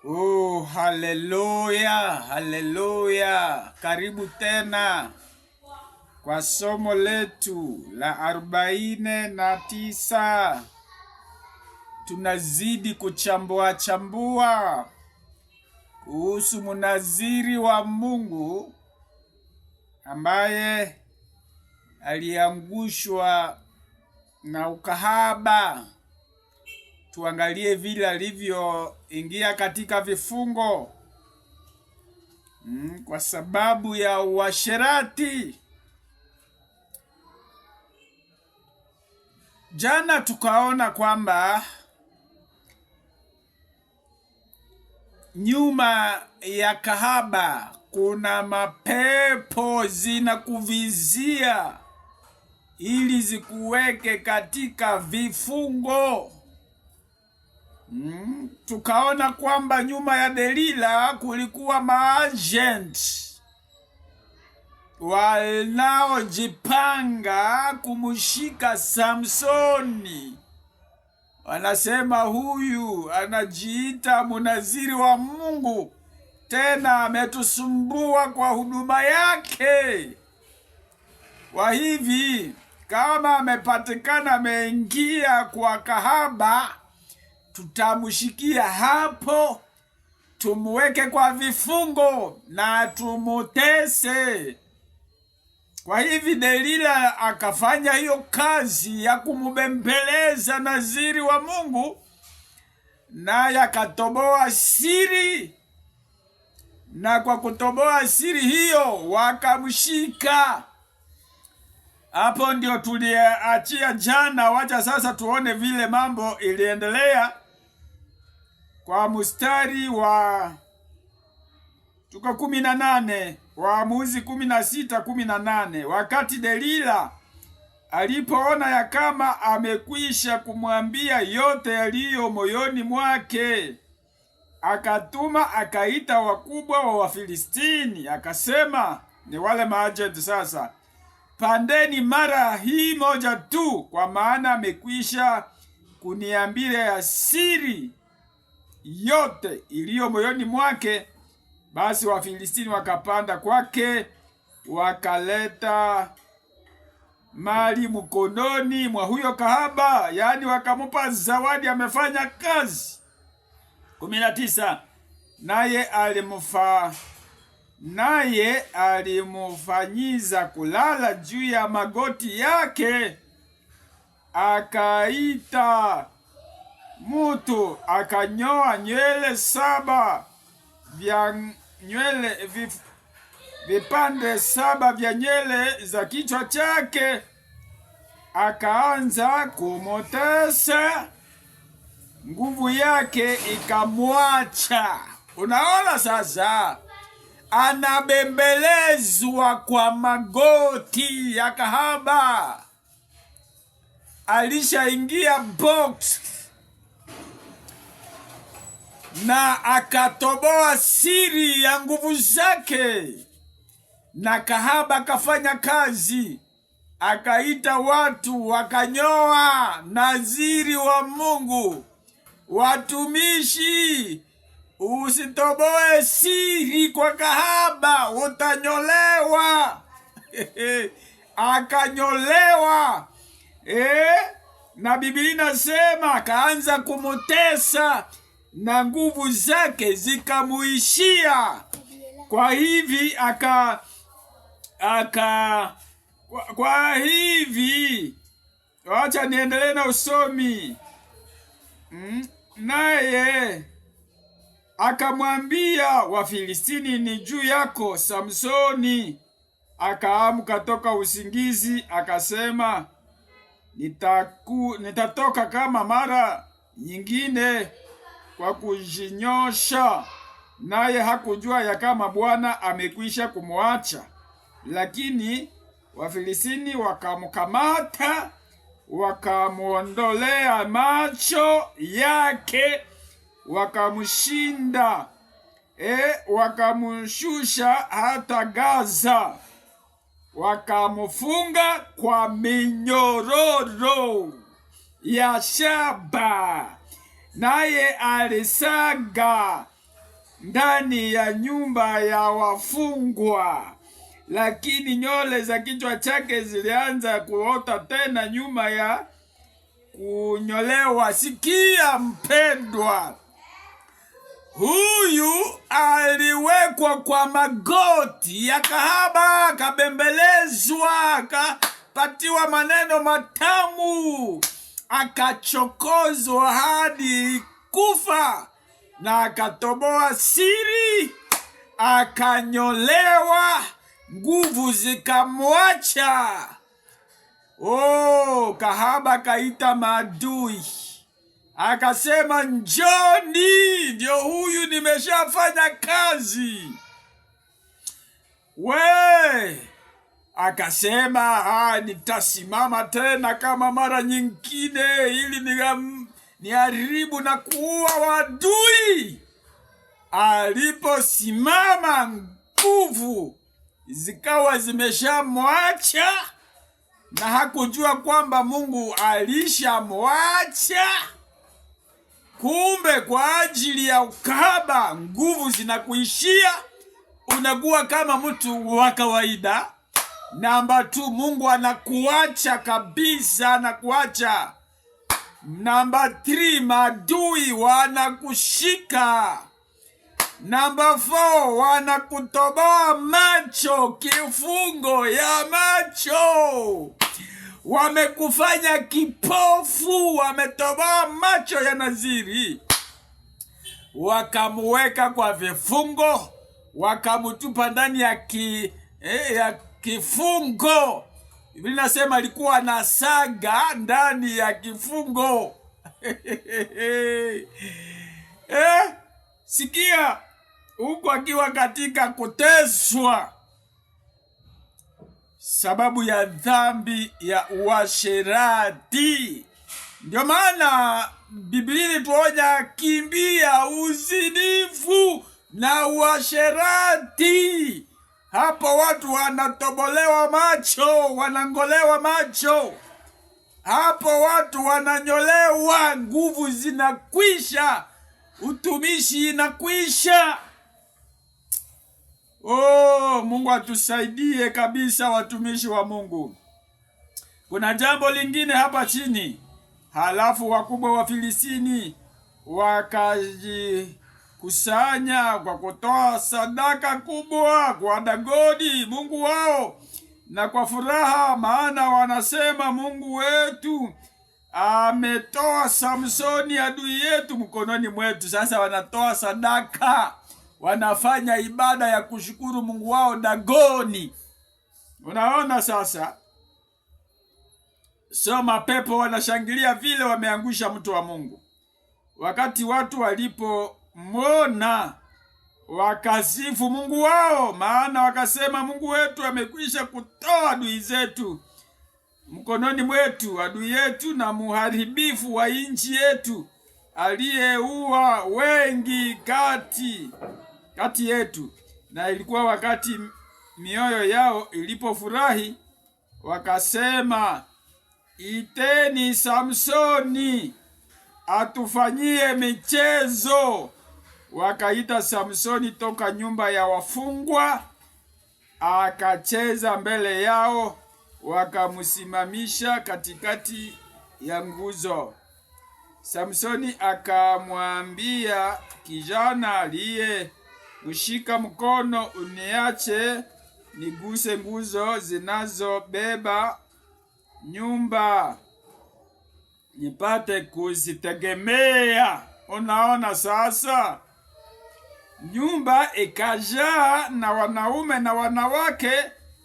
Oh, haleluya, haleluya. Karibu tena kwa somo letu la 49. Tunazidi kuchambua chambua kuhusu munaziri wa Mungu ambaye aliangushwa na ukahaba. Tuangalie vile alivyoingia katika vifungo kwa sababu ya uasherati. Jana tukaona kwamba nyuma ya kahaba kuna mapepo zinakuvizia ili zikuweke katika vifungo. Tukaona kwamba nyuma ya Delila kulikuwa maagent wanaojipanga kumshika Samsoni. Wanasema huyu anajiita munaziri wa Mungu, tena ametusumbua kwa huduma yake. Kwa hivi kama amepatikana ameingia kwa kahaba, tutamshikia hapo, tumuweke kwa vifungo na tumutese. Kwa hivi Delila akafanya hiyo kazi ya kumubembeleza naziri wa Mungu, naye akatoboa siri, na kwa kutoboa siri hiyo wakamshika. Hapo ndio tuliachia jana. Wacha sasa tuone vile mambo iliendelea kwa mstari wa tuko 18, Waamuzi 16:18. Wakati Delila alipoona ya kama amekwisha kumwambia yote yaliyo moyoni mwake, akatuma akaita wakubwa wa Wafilistini, akasema, ni wale maajenti sasa, pandeni mara hii moja tu, kwa maana amekwisha kuniambia ya siri yote iliyo moyoni mwake. Basi Wafilistini wakapanda kwake, wakaleta mali mkononi mwa huyo kahaba, yaani wakamupa zawadi, amefanya kazi. 19 Naye alimufanyiza kulala juu ya magoti yake, akaita mutu akanyoa nywele saba vya nywele vipande saba vya nywele za kichwa chake, akaanza kumutesa, nguvu yake ikamwacha. Unaona sasa, anabembelezwa kwa magoti ya kahaba, alishaingia box na akatoboa siri ya nguvu zake, na kahaba akafanya kazi, akaita watu wakanyoa naziri wa Mungu. Watumishi, usitoboe siri kwa kahaba, utanyolewa. Akanyolewa. Na Biblia inasema akaanza kumutesa na nguvu zake zikamuishia. Kwa hivi aka aka kwa hivi, wacha niendelee na usomi. Naye akamwambia, Wafilistini ni juu yako Samsoni. Akaamka toka usingizi akasema, nitatoka kama mara nyingine kwa kujinyosha. Naye hakujua ya kama Bwana amekwisha kumwacha. Lakini Wafilistini wakamkamata, wakamuondolea macho yake, wakamshinda, wakamshusha hata Gaza, wakamufunga kwa minyororo ya shaba, naye alisaga ndani ya nyumba ya wafungwa, lakini nywele za kichwa chake zilianza kuota tena nyuma ya kunyolewa. Sikia mpendwa, huyu aliwekwa kwa magoti ya kahaba, akabembelezwa, akapatiwa maneno matamu, akachokozwa hadi kufa, na akatoboa siri, akanyolewa, nguvu zikamwacha. Oh, kahaba kaita maadui akasema, njoni, ndio huyu nimeshafanya kazi. We akasema, nitasimama tena kama mara nyingine ili niharibu na kuua wadui. Aliposimama nguvu zikawa zimeshamwacha na hakujua kwamba Mungu alishamwacha. Kumbe kwa ajili ya ukahaba nguvu zinakuishia, unakuwa kama mtu wa kawaida. Namba tu, Mungu anakuacha kabisa, anakuacha. Namba 3, maadui wanakushika. Namba 4, wanakutoboa macho, kifungo ya macho. Wamekufanya kipofu, wametoboa macho ya Naziri, wakamuweka kwa vifungo, wakamutupa ndani ya ya kifungo. Biblia inasema alikuwa na saga ndani ya kifungo. Sikia, huku akiwa katika kuteswa sababu ya dhambi ya uasherati. Ndio maana Biblia inatuonya, kimbia uzinifu na uasherati. Hapo watu wanatobolewa macho, wanangolewa macho. Hapo watu wananyolewa, nguvu zinakwisha, utumishi inakwisha. Oh, Mungu atusaidie kabisa, watumishi wa Mungu. Kuna jambo lingine hapa chini. Halafu wakubwa wa Filistini wakajikusanya kwa kutoa sadaka kubwa kwa Dagoni mungu wao na kwa furaha, maana wanasema, Mungu wetu ametoa Samsoni adui yetu mkononi mwetu. Sasa wanatoa sadaka, wanafanya ibada ya kushukuru mungu wao Dagoni. Unaona sasa, so mapepo wanashangilia vile wameangusha mtu wa Mungu. Wakati watu walipomwona wakasifu Mungu wao, maana wakasema, Mungu wetu amekwisha kutoa adui zetu mkononi mwetu, adui yetu na muharibifu wa nchi yetu, aliyeua wengi kati yetu. Na ilikuwa wakati mioyo yao ilipofurahi, wakasema, iteni Samsoni atufanyie michezo. Wakaita Samsoni toka nyumba ya wafungwa, akacheza mbele yao, wakamsimamisha katikati ya nguzo. Samsoni akamwambia kijana aliye mshika mkono, uniache niguse nguzo zinazobeba nyumba nipate kuzitegemea. Unaona sasa, nyumba ikajaa na wanaume na wanawake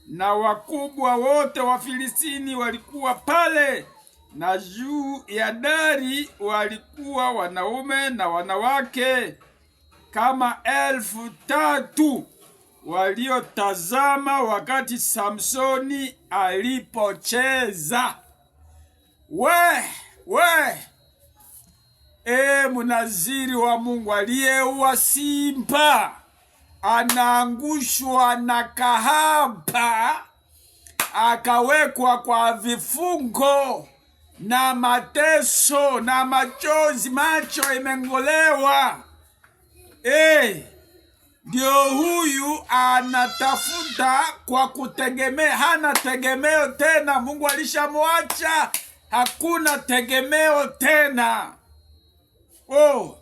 na wakubwa wote wa Filistini walikuwa pale, na juu ya dari walikuwa wanaume na wanawake kama 3,000 waliotazama wakati Samsoni alipocheza. We mnaziri wa Mungu aliyeua simba anaangushwa na kahaba, akawekwa kwa vifungo na mateso na machozi, macho imengolewa. Ndio huyu anatafuta kwa kutegemea, hana tegemeo tena. Mungu alishamwacha, hakuna tegemeo tena. Oh,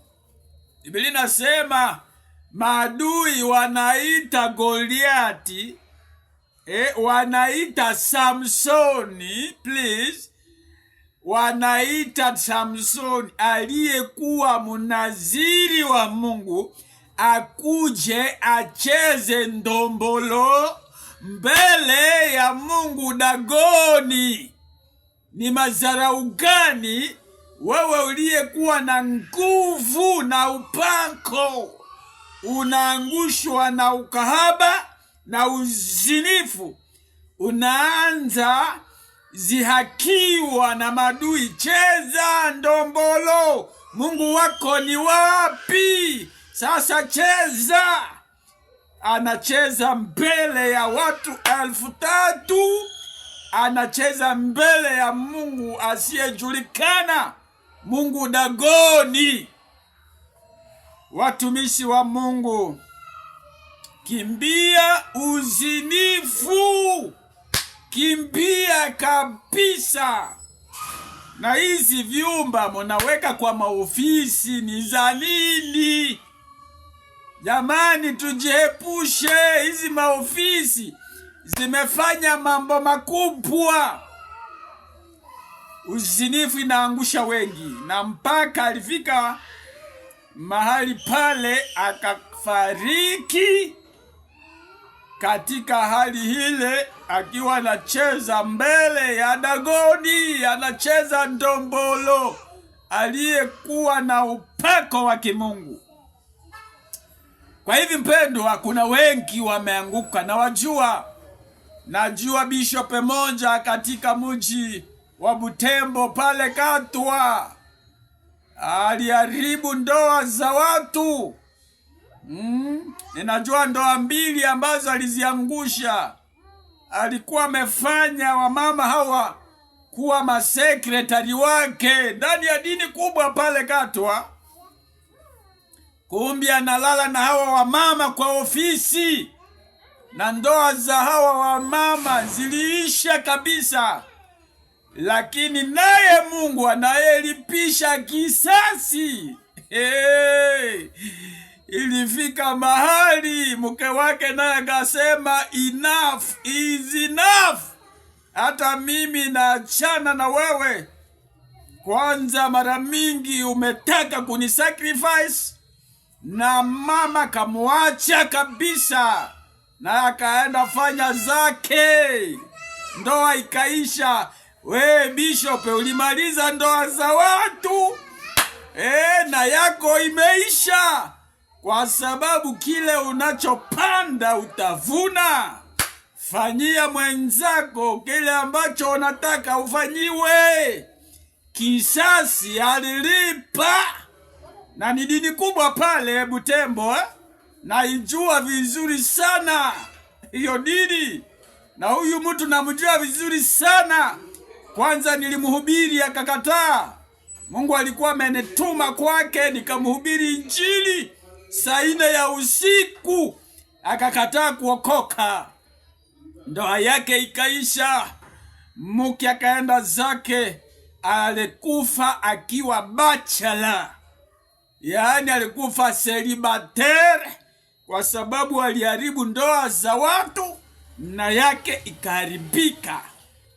Biblia inasema maadui wanaita Goliati, wanaita Samsoni, please, wanaita Samsoni aliyekuwa mnaziri wa Mungu akuje acheze ndombolo mbele ya Mungu Dagoni. Ni madharau gani wewe uliyekuwa na nguvu na upako unaangushwa na ukahaba na uzinifu, unaanza zihakiwa na madui. Cheza ndombolo, Mungu wako ni wapi? Sasa cheza. Anacheza mbele ya watu 3,000, anacheza mbele ya Mungu asiyejulikana, Mungu Dagoni. Watumishi wa Mungu, kimbia uzinifu, kimbia kabisa. Na hizi vyumba munaweka kwa maofisi ni za nini? Jamani, tujiepushe. Hizi maofisi zimefanya mambo makubwa. Uzinifu inaangusha wengi, na mpaka alifika mahali pale akafariki katika hali ile, akiwa anacheza mbele ya Dagoni, anacheza ndombolo, aliyekuwa na upako wa kimungu. Kwa hivi mpendwa, kuna wengi wameanguka, na wajua, najua bishop moja katika mji wa Butembo pale Katwa aliharibu ndoa za watu. Ninajua ndoa mbili ambazo aliziangusha. Alikuwa amefanya wamama hawa kuwa masekretari wake ndani ya dini kubwa pale Katwa. Kumbe analala na hawa wamama kwa ofisi, na ndoa za hawa wamama ziliisha kabisa. Lakini naye Mungu anayelipisha kisasi. Hey, ilifika mahali mke wake naye akasema enough is enough, hata mimi naachana na wewe. Kwanza mara mingi umetaka kunisacrifice, na mama kamwacha kabisa, na akaenda fanya zake, ndoa ikaisha. We bishop, ulimaliza ndoa za watu na yako imeisha, kwa sababu kile unachopanda utavuna. Fanyia mwenzako kile ambacho unataka ufanyiwe. Kisasi alilipa, na ni dini kubwa pale Butembo, eh? Naijua vizuri sana hiyo dini, na huyu mtu namjua vizuri sana. Kwanza nilimhubiri akakataa. Mungu alikuwa amenituma kwake, nikamhubiri Injili saa 4 ya usiku, akakataa kuokoka. Ndoa yake ikaisha, mke akaenda zake. Alikufa akiwa bachelor, yaani alikufa célibataire, kwa sababu aliharibu ndoa za watu na yake ikaharibika,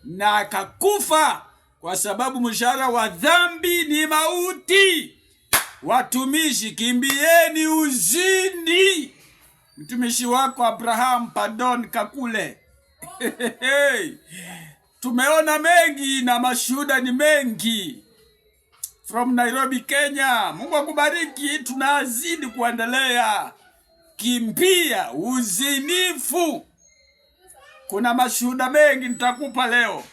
na akakufa kwa sababu mshahara wa dhambi ni mauti. Watumishi, kimbieni uzini. Mtumishi wako Abraham Pardon Kakule. Tumeona mengi na mashuhuda ni mengi. From Nairobi, Kenya. Mungu akubariki. Tunazidi kuendelea. Kimbia uzinifu. Kuna mashuhuda mengi nitakupa leo.